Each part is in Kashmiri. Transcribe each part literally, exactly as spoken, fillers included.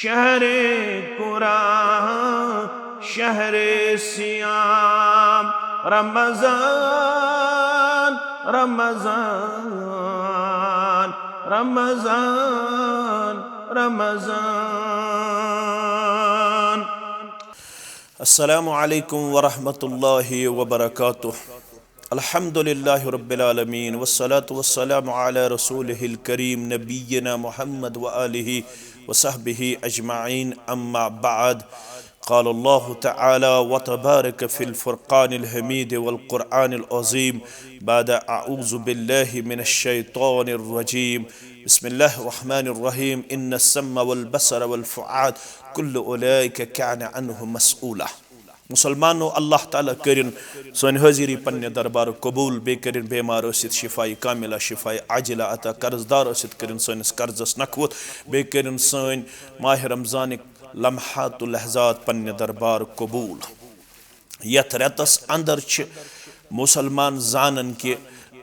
شهر قرآن، شهر صيام، رمضان، رمضان، رمضان، رمضان. السلام عليكم ورحمة الله وبركاته. الحمد لله رب العالمين، والصلاة والسلام على رسوله الكريم نبينا محمد وآله وصحبه أجمعين، أما بعد. قال الله تعالى وتبارك في الفرقان الحميد والقرآن العظيم بعد أعوذ بالله من الشيطان الرجيم. بسم الله الرحمن الرحيم. إن السمع والبصر والفؤاد كل أولئك كان عنه مسؤولا. مسلمانو، اللہ تعالیٰ کٔرِن سٲنۍ حٲضری پننہِ دربار قبول، بیٚیہِ کٔرِن بیمار ٲسِتھ شفاء کاملہ، شفاء عاجلہ عطا، قرض دار ٲسِتھ کٔرِن سٲنِس قرضس نکھوت، بیٚیہِ کٔرِن سٲنۍ ماہِ رمضانٕکۍ لمحات و لحظات پننہِ دربار قبول۔ یتھ رٮ۪تس اندر چھِ مسلمان زانان کہِ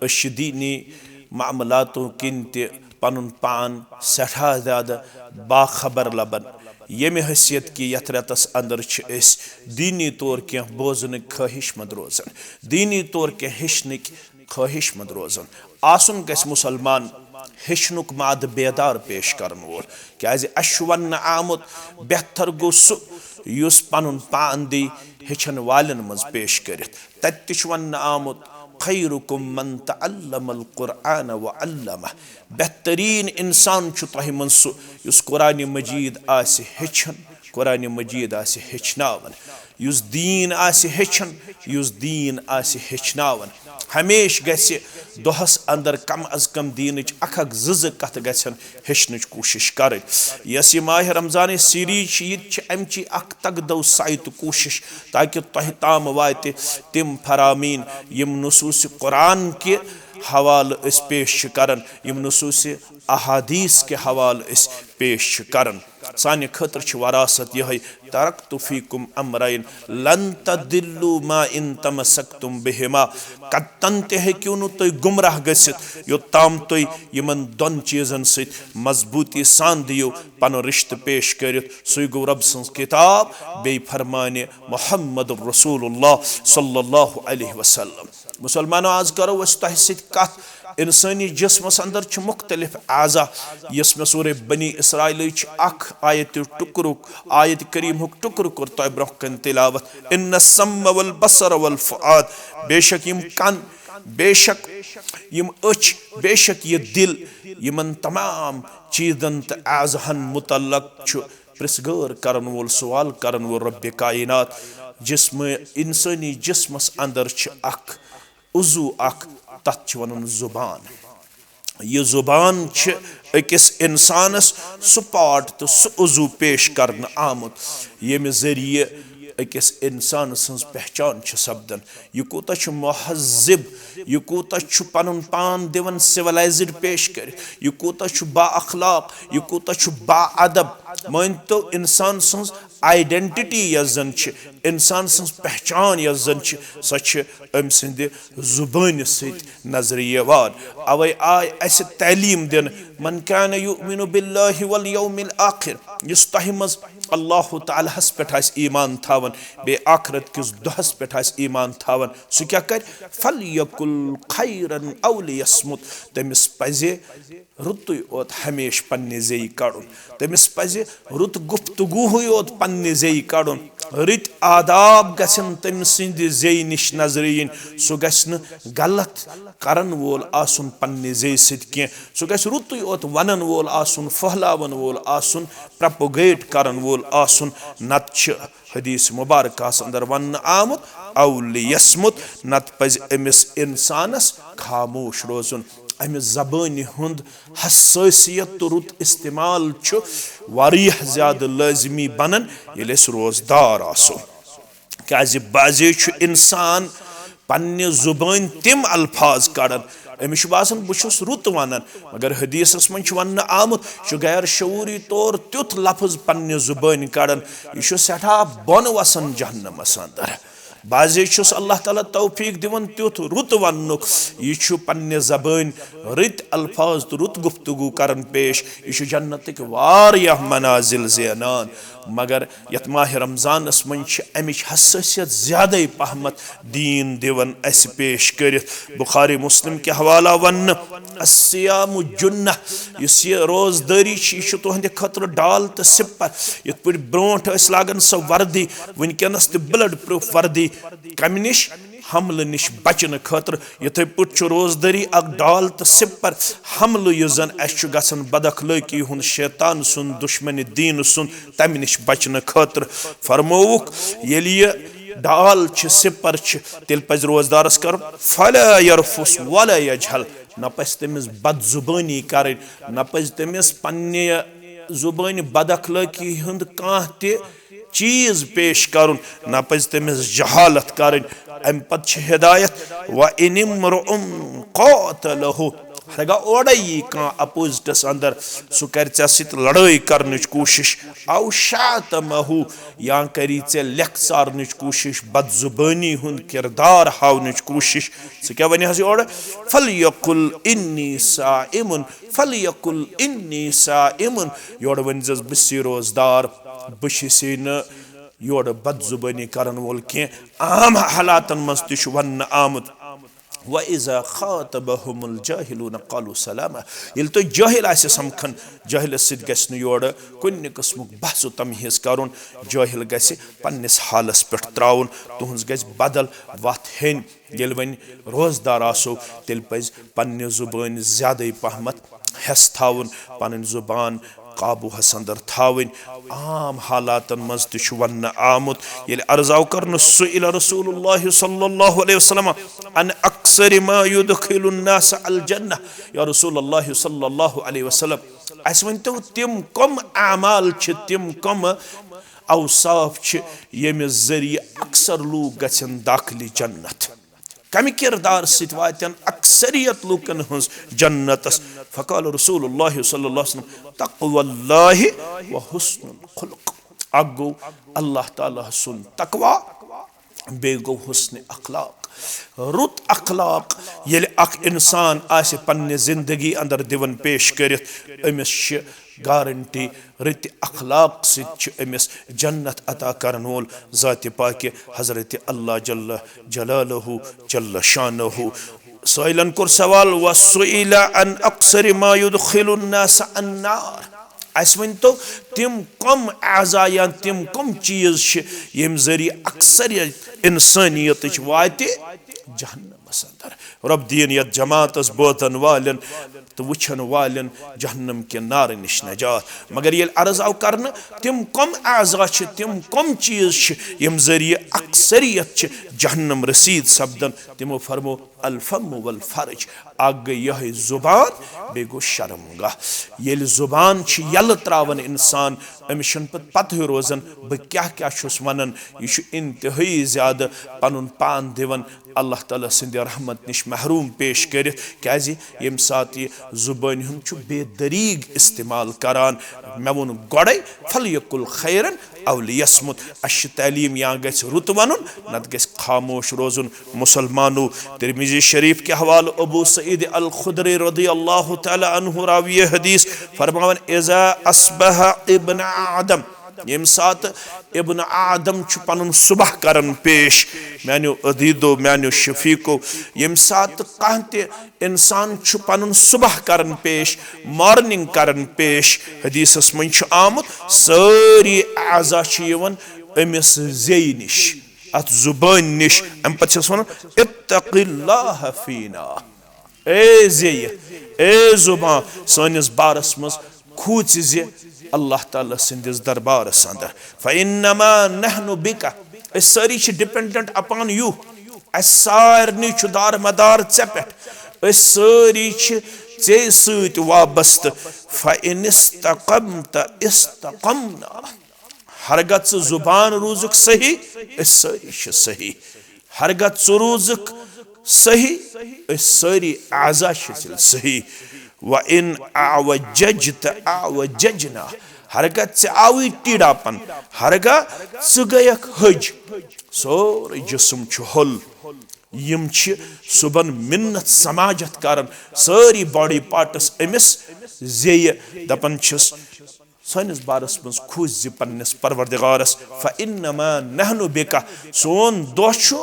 أسۍ چھِ دیٖنی معاملاتو کِنۍ تہِ پنُن پان سٮ۪ٹھاہ زیادٕ باخبر لبان، ییٚمہِ حیثیت کہِ یتھ رٮ۪تس اندر چھِ أسۍ دیٖنی طور کینٛہہ بوزنٕکۍ خٲہِش مند روزان، دیٖنی طور کینٛہہ ہیٚچھنٕکۍ خٲہِش مند روزان۔ آسُن گژھِ مسلمان ہیٚچھنُک مادٕ بیدار پیش کرن وول، کیازِ اسہِ چھُ وننہٕ آمُت، بہتر گوٚو سُہ یُس پنُن پان دی ہیٚچھن والٮ۪ن منٛز پیش کٔرِتھ۔ تتہِ تہِ چھُ وننہٕ آمُت، "خیرکم من تعلم القرآن وعلمہ"۔ بہتریٖن انسان چھُ تۄہہِ منٛز سُہ یُس قرآن مجید آسہِ ہیٚچھان، قرآن مجید آسہِ ہیٚچھناوان، یُس دیٖن آسہِ ہیٚچھان، یُس دیٖن آسہِ ہیٚچھناوان۔ ہمیشہِ گژھِ دۄہس اندر کم از کم دیٖنٕچ اکھ اکھ زٕ زٕ کتھٕ گژھن ہیٚچھنٕچ کوٗشِش کرٕنۍ۔ یۄس یہِ ماہِ رمضانٕچ سیریز چھِ، یہِ تہِ چھِ امچی اکھ تگدو سعی تہٕ کوٗشِش، تاکہِ تۄہہِ تام واتہِ تِم فرامین، یِم نصوص قرآن کہِ حوالہٕ أسۍ پیش چھِ کران، یِم نصوص احادیث کہِ حوالہٕ أسۍ پیش چھِ کران۔ سانہِ خٲطرٕ چھِ وراثت یِہے، "ترکت فیکم امرین لن تضلوا ما ان تمسکتم بہما"۔ کتن تہِ ہیٚکِو نہٕ تُہۍ گمراہ گٔژھِتھ، یوٚتام تُہۍ یِمن دۄن چیٖزن سۭتۍ مضبوٗطی سان دِیِو پنُن رشتہٕ پیش کٔرِتھ۔ سُے گوٚو رۄب سٕنٛز کتاب، بیٚیہِ فرمانہِ محمد رسول اللہ صلی اللہ علیہ وسلم۔ مسلمانو، آز کرو أسۍ تۄہہِ سۭتۍ کتھ انسٲنی جسمس اندر چھِ مختلف اعضا، یس مےٚ سورہ بنی اسرائیلٕچ اکھ آیت ٹکرُک، آیت کریمہُک ٹکرٕ کوٚر تۄہہِ برونٛہہ کنہِ تلاوت۔ "ان السمع والبصر والفؤاد"، بے شک یِم کن، بے شک یِم أچھ، بے شک یہِ دل، یِمن تمام چیٖزن تہٕ اعضاہن متعلق چھُ پرژھ گٲر کرن وول، سوال کرن وول رب کائنات۔ جسم، انسٲنی جسمس اندر چھِ اکھ عضو اکھ، تتھ چھِ ونان زبان۔ یہِ زبان چھِ أکِس انسانس سُہ پارٹ تہٕ سُہ عضو پیش کرنہٕ آمُت، ییٚمہِ ذٔریعہٕ أکِس انسان سٕنٛز پہچان چھِ سپدان۔ یہِ کوٗتاہ چھُ مہذب، یہِ کوٗتاہ چھُ پنُن پان دِوان سیولایزڈ پیش کٔرِتھ، یہِ کوٗتاہ چھُ با اخلاق، یہِ کوٗتاہ چھُ با ادب۔ مٲنۍ تو، انسان سٕنٛز آیڈنٹٹی یۄس زن چھِ، انسان سٕنٛز پہچان یۄس زن چھِ، سۄ چھِ أمۍ سٕنٛدِ زُبٲنہِ سۭتۍ نظرِ یِوان۔ اوے آے اسہِ تعلیٖم دِنہٕ، "من کان یؤمن باللہ والیوم الآخر"، یُس تۄہہِ منٛز اللہ تعالیٰ ہس پٮ۪ٹھ آسہِ ایمان تھاوان، بیٚیہِ آخرت کِس دۄہس پٮ۪ٹھ آسہِ ایمان تھاوان، سُہ کیٛاہ کرِ؟ "فلیقل خیرا او لیصمت"، تٔمِس پزِ رُتُے یوت ہمیشہٕ پننہِ زیٚیہِ کڑُن۔ تٔمِس پزِ رُت گفتگوہٕے یوت پننہِ زیٚیہِ کڑُن۔ رٕتۍ آداب گژھن تٔمۍ سٕنٛدِ زیٚیہِ نِش نظرِ یِنۍ۔ سُہ گژھِ نہٕ غلط کرن وول آسُن پننہِ زیٚیہِ سۭتۍ کینٛہہ۔ سُہ گژھِ رُتُے یوت ونن وول آسُن، پھٔہلاون وول آسُن، پروپوگیٹ کرن وول آسُن۔ نتہٕ چھِ حدیث مبارکہس اندر وننہٕ آمُت، "او لیصمت"، نتہٕ پزِ أمِس انسانس خاموش روزُن۔ امہِ زبٲنہِ ہُنٛد حساسیت تہٕ رُت استعمال چھُ واریاہ زیادٕ لٲزمی بنان، ییٚلہِ أسۍ روزدار آسو۔ کیازِ بعضے چھُ انسان پننہِ زبٲنۍ تِم الفاظ کڑان، أمِس چھُ باسان، "بہٕ چھُس رُت ونان"، مگر حدیثس منٛز چھُ وننہٕ آمُت، یہِ چھُ غیر شعوری طور تیُتھ لفظ پننہِ زبٲنۍ کڑان، یہِ چھُ سٮ۪ٹھاہ بۄن وسان جہنمس اندر۔ بعضے چھُس اللہ تعالیٰ توفیق دِوان تیُتھ رُت وننُک، یہِ چھُ پننہِ زبٲنۍ رٕتۍ الفاظ تہٕ رُت گفتگو کران پیش۔ یہِ چھُ جنتٕکۍ واریاہ منازل زینان۔ مگر یتھ ماہِ رمضانس منٛز چھِ امِچ حساسیت زیادے پہمتھ دیٖن دِوان اسہِ پیش کٔرِتھ۔ بخاری مسلم کہِ حوالہ وننہٕ، الصیام جنہ، یُس یہِ روزدٲری چھِ، یہِ چھُ تُہنٛدِ خٲطرٕ ڈال تہٕ سِپر۔ یِتھ پٲٹھۍ برونٛٹھ ٲسۍ لاگان سۄ وردی، وٕنکیٚنس تہِ بلڈ پروف وردی، کمہِ نِش؟ حملہٕ نِش بچنہٕ خٲطرٕ۔ یِتھے پٲٹھۍ چھُ روزدٲری اکھ ڈال تہٕ سِپر۔ حملہٕ یُس زن اسہِ چھُ گژھان بد اخلٲقی ہُنٛد، شیطان سُنٛد، دشمنِ دیٖن سُنٛد، تمہِ نِش بچنہٕ خٲطرٕ۔ فرمووُکھ، ییٚلہِ یہِ ڈال چھِ، سِپر چھِ، تیٚلہِ پزِ روزدارس کرُن، فلا یرفس ولا یجہل، نہ پزِ تٔمِس بد زبٲنی کرٕنۍ، نہ پزِ تٔمِس پننہِ زبٲنۍ بد اخلٲقی ہُنٛد کانٛہہ تہِ چیٖز پیش کرُن، نہ پزِ تٔمِس جہالت کرٕنۍ۔ امہِ پتہٕ چھِ ہدایت، وَإِنِ امْرُؤٌ قَاتَلَهُ، ہرگاہ اورے یی کانٛہہ اپوزٹس اندر، سُہ کرِ ژےٚ سۭتۍ لڑٲے کرنٕچ کوٗشش، أَوْ شَاتَمَهُ، یا کری ژےٚ لیکھ ژارنٕچ کوٗشش، بد زبٲنی ہُنٛد کردار ہاونٕچ کوٗشش، ژٕ کیٛاہ ونہِ حظ یورٕ؟ فَلْيَقُلْ إِنِّي صَائِمٌ، فَلْيَقُلْ إِنِّي صَائِمٌ، یورٕ ؤنۍ زٮ۪س، بہٕ چھُسے روزدار، بہٕ چھُسے نہٕ یورٕ بد زبٲنی کرن وول کینٛہہ۔ عام حالاتن منٛز تہِ چھُ وننہٕ آمُت، وَإِذَا خَاطَبَهُمُ الْجَاهِلُونَ قَالُوا سَلَامًا۔ ییٚلہِ تُہۍ جٲہِل آسہِ سَمکھان، جٲہِلَس سۭتۍ گژھِ نہٕ یورٕ کُنہِ قٕسمُک بحث و تمہیٖز کَرُن۔ جٲہِل گژھِ پننِس حالَس پٮ۪ٹھ ترٛاوُن، تُہٕنٛز گژھِ بدل وَتھ ہیٚنۍ۔ ییٚلہِ وۄنۍ روزدار آسو، تیٚلہِ پَزِ پننہِ زُبٲنۍ زیادَے پَہمَتھ ہٮ۪س تھاوُن، پنٕنۍ زُبان قابوٗہَس اندر تھاوٕنۍ۔ عام حالاتن منٛز تہِ چھُ وننہٕ آمُت، ییٚلہِ عرض آو کرنہٕ، سئل رسول اللہ صلی اللہ علیہ وسلم عن اکثر ما یدخل الناس الجنہ، یا رسول اللہ صلی اللہ علیہ وسلم، اسہِ ؤنۍ تو، تِم کم اعمال چھِ، تِم کم اوصاف چھِ، ییٚمہِ ذٔریعہٕ اکثر لوٗکھ گژھن داخلِ جنت؟ کمہِ کردار سۭتۍ واتن اکثریت لوٗکن ہٕنٛز جنتس؟ فقال رسول اللہ صلی اللہ علیہ وسلم، تقوی اللہ و حسن الخلق۔ اکھ گوٚو اللہ تعالیٰ سُنٛد تقوی، بیٚیہِ گوٚو حسن اخلاق۔ رُت اخلاق ییٚلہِ اکھ انسان آسہِ پننہِ زندگی اندر دِوان پیش کٔرِتھ، أمِس چھِ گارنٹی رٕتہِ اخلاق سۭتۍ چھُ أمِس جنت عطا کرن وول ذاتِ پاکہِ حضرت اللہ جل جلالہ جل شانہ۔ سٲیلن کوٚر سوال، وسئل عن اکثر ما یدخل الناس النار۔ اسہِ ؤنۍ تو، تِم کم اعضا یا تِم کم چیٖز چھِ، ییٚمہِ ذٔریعہٕ اکثریت انسٲنیتٕچ واتہِ جہنمس اندر؟ رۄب دِیِن یتھ جماعتس بوزن والٮ۪ن تہٕ وٕچھن والٮ۪ن جہنم کہِ نارٕ نِش نجات۔ مگر ییٚلہِ عرض آو کرنہٕ، تِم کم اعضا چھِ، تِم کم چیٖز چھِ، ییٚمہِ ذٔریعہٕ اکثریت چھِ جہنم رسید سپدان، تِمو فرمو، الفم والفرج، اکھ گٔے یِہوٚے زُبان، بیٚیہِ گوٚو شرمگاہ۔ ییٚلہِ زُبان چھِ یَلہٕ ترٛاوان اِنسان، أمِس چھُنہٕ پَتہٕ پَتہٕے روزان بہٕ کیٛاہ کیٛاہ چھُس وَنان۔ یہِ چھُ اِنتِہٲیی زیادٕ پَنُن پان دِوان اللہ تعالیٰ سٕنٛدِ رحمت نِش محروٗم پیش کٔرِتھ، کیٛازِ ییٚمہِ ساتہٕ یہِ زُبٲنۍ ہُنٛد چھُ بے دریٖغ استعمال کران۔ مےٚ ووٚن گۄڈَے، فلیقل خیرن او لیصمت۔ اسہِ چھِ تعلیٖم، یا گژھِ رُت وَنُن، نتہٕ گژھِ خاموش روزُن۔ مسلمانو، ترمذی شریف کہِ حوالہٕ ابو سعید الخدری رضی اللہ تعالیٰ عنہ راوی حدیث فرماوان، اذا اصبح ابن آدم، ییٚمہِ ساتہٕ ابن آدم چھُ پنُن صبح کران پیش، میانیو عزیزو، میانیو شفیقو، ییٚمہِ ساتہٕ کانٛہہ تہِ انسان چھُ پنُن صبح کران پیش، مارننگ کران پیش۔ حدیثس منٛز چھُ آمُت، سٲری اعضا چھِ یِوان أمِس زیٚیہِ نِش، اتھ زُبٲنۍ نِش۔ امہِ پتہٕ چھِس ونان، اتق اللہ فینا، اے زیٚیہِ، اے زُبان، سٲنِس بارس منٛز کھوٗژِ زِ اللہ تعالیٰ سٕنٛدِس دربارس اندر۔ فانما نحن بک، أسۍ سٲری چھِ dependent upon you، اسہِ سارنٕے چھُ دار مدار ژےٚ پٮ۪ٹھ، أسۍ سٲری چھِ ژے سۭتۍ وابستہٕ۔ فان استقمت استقمنا، ہرگاہ ژٕ زُبان روٗزُکھ صحیح، أسۍ سٲری چھِ صحیح۔ ہرگاہ ژٕ روٗزُکھ صحیح، أسۍ سٲری اعضا چھِ تیٚلہِ صحیح۔ وان اعوججت اعوججنا، ہرگاہ ژےٚ آوٕے ٹیٖڑاپن، ہرگاہ ژٕ گٔیکھ ۂج، سورُے جسم چھُ ہوٚل۔ یِم چھِ صُبحن مِنت سماجت کران، سٲری باڈی پارٹس أمِس زیٚیہِ، دپان چھِس، سٲنِس بارس منٛز کھوٗژ زِ پننِس پروردگارس، فإنما نحن بک، سون دۄہ چھُ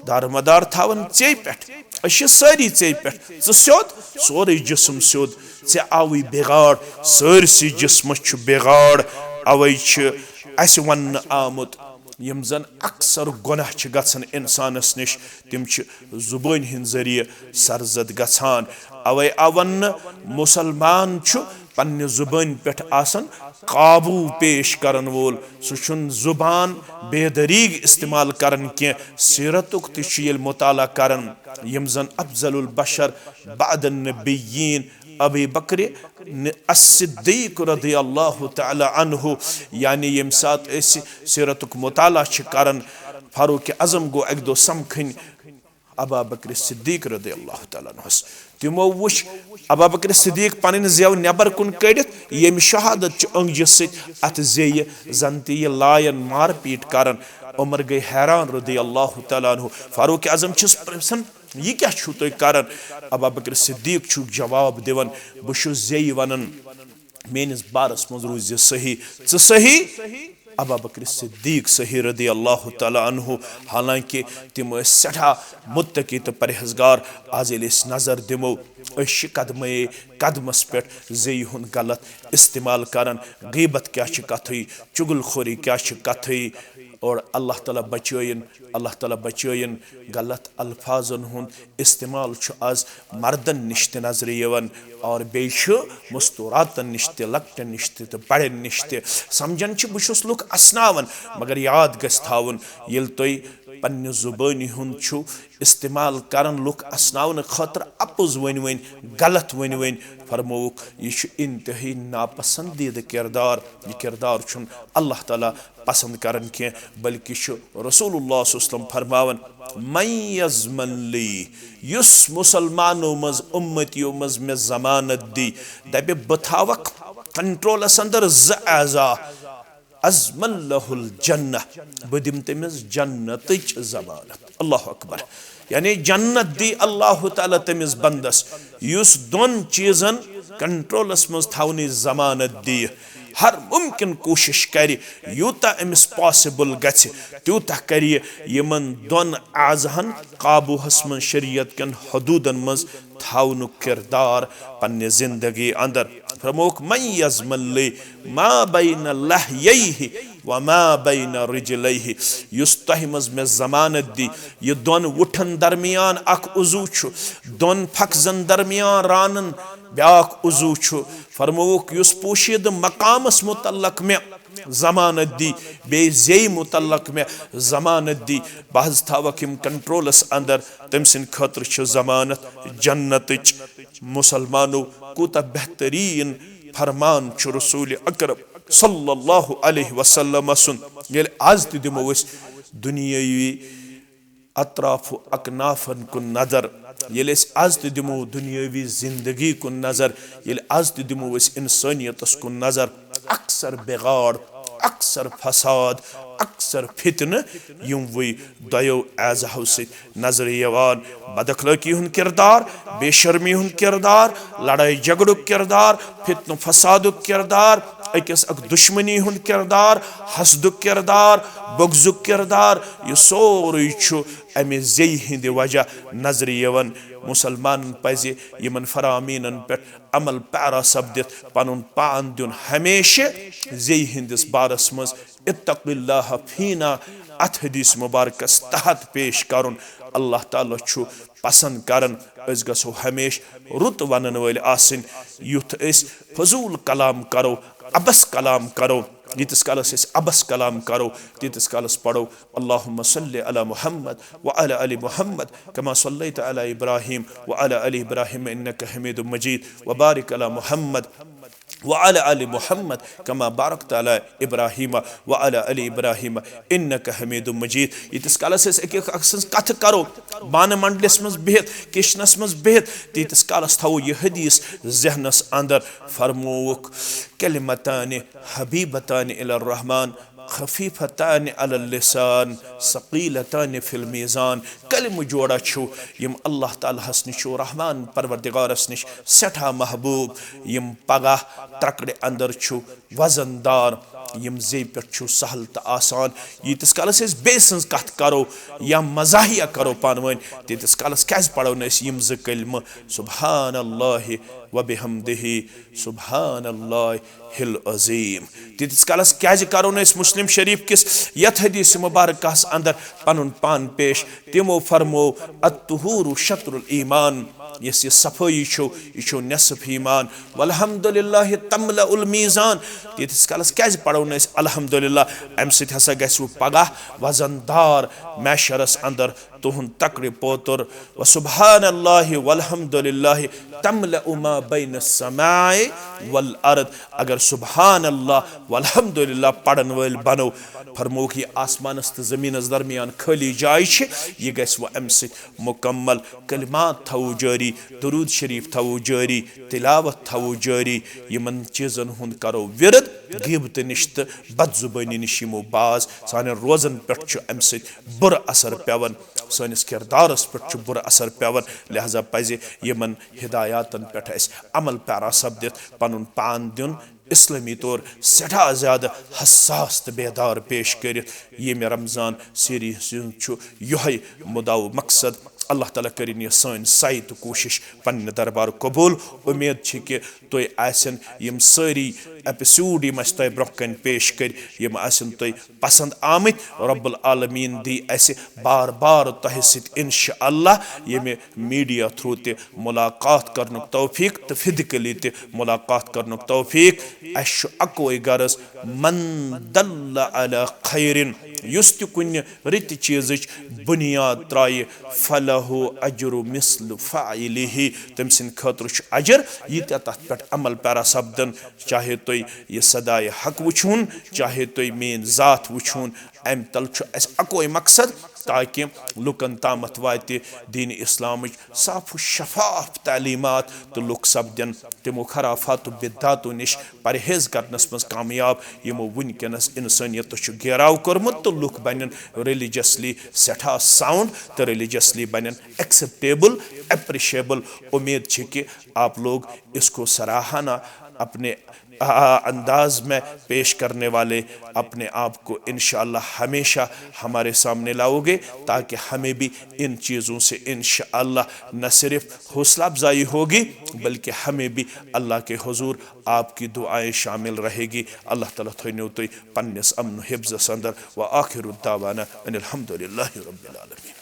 دارمدار تھاوان ژے پٮ۪ٹھ، أسۍ چھِ سٲری ژے پٮ۪ٹھ، ژٕ سیوٚد، سورُے جسم سیوٚد، ژےٚ آوٕے بگاڑ، سٲرسٕے جسمس چھُ بگاڑ۔ اوے چھُ اسہِ وننہٕ آمُت، یِم زن اکثر گۄناہ چھِ گژھان انسانس نِش، تِم چھِ زُبٲنۍ ہٕنٛدۍ ذٔریعہٕ سرزد گژھان۔ اوے آو وننہٕ، مسلمان چھُ پننہِ زُبٲنۍ پٮ۪ٹھ آسان قابو پیش کرن وول، سُہ چھُنہٕ زُبان بے دریغ استعمال کران کینٛہہ۔ سیرتُک تہِ چھُ ییٚلہِ مطالعہ کران، یِم زن افضل البشر بعد النبیین ابی بکر الصدیق رضی اللہ تعالی عنہ، یعنی ییٚمہِ ساتہٕ أسۍ سیرتُک مطالعہ چھِ کران، فاروق اعظم گوٚو اکہِ دۄہ سمکھٕنۍ ابا بکر صدیق رضی اللہ تعالیٰ عنہس۔ تِمو وُچھ ابا بکر صدیق پنٕنۍ زیو نٮ۪بر کُن کٔڑِتھ، ییٚمہِ شہادت چہِ أنٛگجہِ سۭتۍ اتھ زیٚیہِ زن تہِ یہِ لایَن مار پیٖٹ کران۔ عمر گٔے حیران رضی اللہ تعالیٰ عنہ۔ فاروق اعظم چھِس پرژھان، یہِ کیٛاہ چھُو تُہۍ کران؟ ابا بکر صدیق چھُ جواب دِوان، بہٕ چھُس زیٚیہِ ونان، میٲنِس بارس منٛز روٗزِ صحیح، ژٕ صحیح، ابا بکر صدیق صحیح رضی اللہ تعالیٰ عنہ۔ حالانکہ تِم ٲسۍ سٮ۪ٹھاہ متقی تہٕ پرہیزگار۔ آز ییٚلہِ أسۍ نظر دِمو، أسۍ چھِ قدمے قدمس پٮ۪ٹھ زیٚیہِ ہُنٛد غلط استعمال کران۔ غیبت کیٛاہ چھِ کتھٕے، چُغل خوری کیٛاہ چھِ کتھٕے، اور اللہ تعالیٰ بچٲیِن، اللہ تعالیٰ بچٲیِن غلط الفاظن ہُنٛد استعمال چھُ آز مردن نِش تہِ نظرِ یِوان، اور بیٚیہِ چھُ مستوراتن نِش تہِ، لۄکٹٮ۪ن نِش تہِ تہٕ بڑٮ۪ن نِش تہِ۔ سمجھان چھِ بہٕ چھُس لُکھ اسناوان، مگر یاد گژھِ تھاوُن، ییٚلہِ تُہۍ پننہِ زُبٲنہِ ہُنٛد چھُو استعمال کران لُکھ اسناونہٕ خٲطرٕ، اپُز ؤنۍ ؤنۍ، غلط ؤنۍ ؤنۍ، فرمووُکھ، یہِ چھُ انتہٲئی ناپسندیدٕ کردار۔ یہِ کردار چھُنہٕ اللہ تعالیٰ پسند کران کینٛہہ، بلکہِ چھُ رسول اللہ صلی اللہ علیہ وسلم فرماوان، من یضمن لی، یُس مسلمانو منٛز، امتیو منٛز مےٚ ضمانت دی، دپہِ بہٕ تھاوکھ کنٹرولس اندر زٕ اعضا، اضمن لہ الجنہ، بہٕ دِمہٕ تٔمِس جنتٕچ ضمانت۔ اللہ اکبر۔ یعنی جنت دی اللہ تعالیٰ تٔمِس بندس، یُس دۄن چیٖزن کنٹرولس منٛز تھاونٕچ ضمانت دِیہِ۔ ہر ممکن کوٗشش کرِ، یوٗتاہ أمِس پاسبل گژھِ، تیوٗتاہ کرِ یہِ یِمن دۄن اعضاہن قابوہس منٛز، شریعت کٮ۪ن حدوٗدن منٛز تھاونُک کردار پننہِ زندگی اندر۔ فرمووُکھ، من یضمن لی ما بین لحییہ وما بین رجلیہ، یُس تۄہہِ منٛز مےٚ ضمانت دی، یہِ دۄن وُٹھن درمیان اکھ عضو چھُ، دۄن پھکزن درمیان رانن بیاکھ عضو چھُ۔ فرمووُکھ، یُس پوشیدٕ مقامس متعلق مےٚ ضمانت دی، بیٚیہِ زیٚیہِ متعلق مےٚ ضمانت دی، بہٕ حظ تھاوکھ یِم کنٹرولس اندر، تٔمۍ سٕنٛدِ خٲطرٕ چھِ ضمانت جنتٕچ۔ مسلمانو، کوٗتاہ بہتریٖن فرمان چھُ رسول اکرم صلی اللہ علیہ وسلم سُنٛد۔ ییٚلہِ از تہِ دِمو أسۍ دُنیٲوی اطراف و اکنافن کُن نظر، ییٚلہِ أسۍ از تہِ دِمو دُنیٲوی زندگی کُن نظر، ییٚلہِ از تہِ دِمو أسۍ انسٲنیتس کُن نظر، اکثر بغاڑ، اکثر فساد، اکثر فتنہٕ یِموٕے دۄیو اعضاہو سۭتۍ نظرِ یِوان۔ بد اخلٲقی ہُنٛد کردار، بے شرمی ہُنٛد کردار، لڑٲے جھگڑُک کردار، فتنہٕ فسادُک کردار، أکِس اکھ دشمنی ہُنٛد کردار، حسدُک کردار، بغضُک کردار، یہِ سورُے چھُ امہِ زیٚیہِ ہٕنٛدِ وجہ نظرِ یِوان۔ مسلمانن پزِ یِمن فرامینن پٮ۪ٹھ عمل پیرا سپدِتھ پنُن پان دیُن ہمیشہِ زیٚیہِ ہٕنٛدِس بارس منٛز، اتق اللہ فینا، اتھ حدیث مبارکس تحت پیش کرُن۔ اللہ تعالیٰ چھُ پسند کران أسۍ گژھو ہمیشہِ رُت ونن وٲلۍ آسٕنۍ۔ یُتھ أسۍ فضول کلام کرو، عبث کلام کرو، ییٖتِس کالس أسۍ عبث کلام کرو، تیٖتِس کالس پرو اللهم صل على محمد وعلى آل محمد كما صليت على إبراهيم وعلى آل إبراهيم إنك حميد مجيد، وبارك على محمد وعلى آل محمد كما باركت على إبراهيم وعلى آل إبراهيم إنك حميد مجيد۔ ییٖتِس کالس أسۍ أکِس اکھ سٕنٛز کتھٕ کرو، بانہٕ منڈلس منٛز بِہِتھ، کچنس منٛز بِہِتھ، تیٖتِس کالس تھاوو یہِ حدیث ذہنس اندر۔ فرمووُکھ، كلمتان حبيبتان إلى الرحمن خفیفتان علی اللسان، ثقیلتان فی المیزان۔ کلمہٕ جوڑا چھُ، یِم اللہ تعالیٰ ہس نِش چھُ، رحمان پروردگارس نِش سٮ۪ٹھاہ محبوب، یِم پگاہ ترکڑِ اندر چھُ وزن دار، یِم زیٚوِ پٮ۪ٹھ چھُ سہل تہٕ آسان۔ ییٖتِس کالس أسۍ بیٚیہِ سٕنٛز کتھ کرو یا مزاحیہ کرو پانہٕ ؤنۍ، تیٖتِس کالس کیازِ پرو نہٕ أسۍ یِم زٕ کلمہٕ، سبحان اللہ و بحمدہ، سبحان اللہ العظیم؟ تیٖتِس کالس کیازِ کرو نہٕ أسۍ مسلم شریف کِس یتھ حدیث مبارکس اندر پنُن پان پیش؟ تِمو فرمو، الطہور شطر الایمان، یۄس یہِ صفٲیی چھُ، یہِ چھُ نصف ایمان۔ والحمدللہ تملأ المیزان۔ تیٖتِس کالس کیازِ پرو نہٕ أسۍ الحمدللہ؟ امہِ سۭتۍ ہسا گژھِ وۄنۍ پگاہ وزن دار محشرس اندر تُہُنٛد تکڑِ پوتُر۔ وسبحان اللہ والحمدللہ تملأ ما بین السماء والارض۔ اگر سبحان اللہ والحمدللہ پرن وٲلۍ بنو، فرمووُکھ، یہِ آسمانس تہٕ زمینس درمیان خٲلی جاے چھِ، یہِ گژھِ وۄنۍ امہِ سۭتۍ مکمل۔ کلمات تھاوو جٲری، درود شریف تھاوو جٲری، تلاوت تھاوو جٲری، یِمن چیزن ہُنٛد کرو ورد، غیبتہٕ نِش تہٕ بدزبٲنی نِش یِمو باز۔ سانٮ۪ن روزن پٮ۪ٹھ چھُ امہِ سۭتۍ بُرٕ اثر پٮ۪وان، سٲنِس کردارس پٮ۪ٹھ چھُ بُرٕ اثر پٮ۪وان۔ لہذا پزِ یِمن ہدایاتن پٮ۪ٹھ اسہِ عمل پیرا سپدِتھ پنُن پان دیُن، اسلٲمی طور سٮ۪ٹھاہ زیادٕ حساس تہٕ بیدار پیش کٔرِتھ۔ ییٚمہِ رمضان سیریز ہُنٛد چھُ یِہوٚے مُدعا و مقصد۔ اللہ تعالیٰ کٔرِن یہِ سٲنۍ سعی تہٕ کوٗشِش پننہِ دربار قبوٗل۔ اُمید چھِ کہِ تُہۍ آسن یِم سٲری ایپیسوڈ، یِم اسہِ تۄہہِ برونٛہہ کنہِ پیش کٔرۍ، یِم آسن تۄہہِ پسند آمٕتۍ۔ رب العالمین دی اسہِ بار بار تۄہہِ سۭتۍ انشاءاللہ ییٚمہِ میڈیا تھرو تہِ ملاقات کرنُک توفیق تہٕ فزیکلی تہِ ملاقات کرنُک توفیق۔ اسہِ چھُ اکوے غرض، من دل علی خیر، یُس تہِ کُنہِ رٕتہِ چیزٕچ بنیاد ترایہِ، فلہ اجر مثل فاعلہ، تٔمۍ سٕنٛدِ خٲطرٕ چھُ اجر، یہِ تہِ تتھ پٮ۪ٹھ عمل پیرا سپدن۔ چاہے تُہۍ یہِ صداے حق وٕچھون، چاہے تُہۍ میٲنۍ ذات وٕچھون، امہِ تل چھُ اسہِ اکوے مقصد، تاکہِ لُکن تامتھ واتہِ دین اسلامٕچ صاف و شفاف تعلیمات تہٕ لُکھ سپدن تِمو خرافات و بدعاتو نِش پرہیز کرنس منٛز کامیاب، یِمو وٕنکیٚنس انسٲنیتس چھُ گیراو کوٚرمُت، تہٕ لُکھ بنن ریلیجسلی سٮ۪ٹھاہ ساؤنڈ تہٕ ریلیجسلی بنن ایکسپٹیبل، اپریشیبل۔ امید چھِ کہ آپ لوگ اس کو سراہنا اپنے آ، انداز میں پیش کرنے والے اپنے آپ کو انشاءاللہ ہمیشہ ہمارے سامنے لاؤ گے، تاکہ ہمیں بھی ان چیزوں سے انشاءاللہ نہ صرف حوصلہ افزائی ہوگی، بلکہ ہمیں بھی اللہ کے حضور آپ کی دعائیں شامل رہے گی۔ اللہ تعالیٰ تھٲینو تُہۍ پننِس امن و حفظس اندر۔ وآخر دعوانا ان الحمد للہ رب العالمین۔